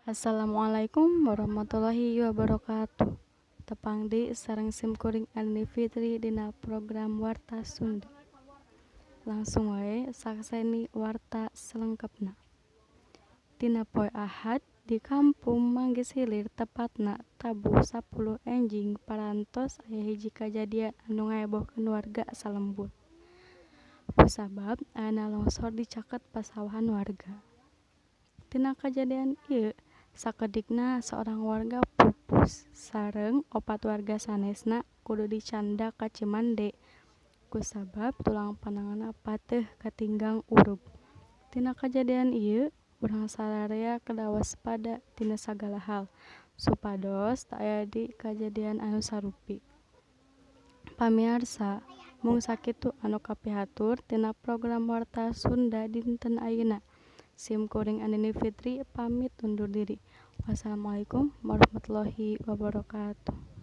Assalamualaikum warahmatullahi wabarakatuh. Tepang deui sareng simkuring Andini Fitri dina program Warta Sunda. Langsung wae sakseni warta selengkapna. Dina poe Ahad di Kampung Manggis Hilir, tepatna tabuh 10 enjing, parantos aya hiji kajadian anu ngahebohkeun warga salembur kusabab ayana longsor di caket pasawahan warga. Tina kajadian ieu, sakedikna saurang warga pupus sareng opat warga sanesna kudu dicandak ka Cimande kusabab tulang pananganna pateh katinggang urug. Tina kajadian ieu, urang sararea kedah waspada dina sagala hal supados teu aya deui kajadian anu sarupi. Pamiarsa, mung sakitu anu kapihatur tina program Warta Sunda dinten ayeuna. Sim kuring Andini Fitri pamit undur diri. Wassalamualaikum warahmatullahi wabarakatuh.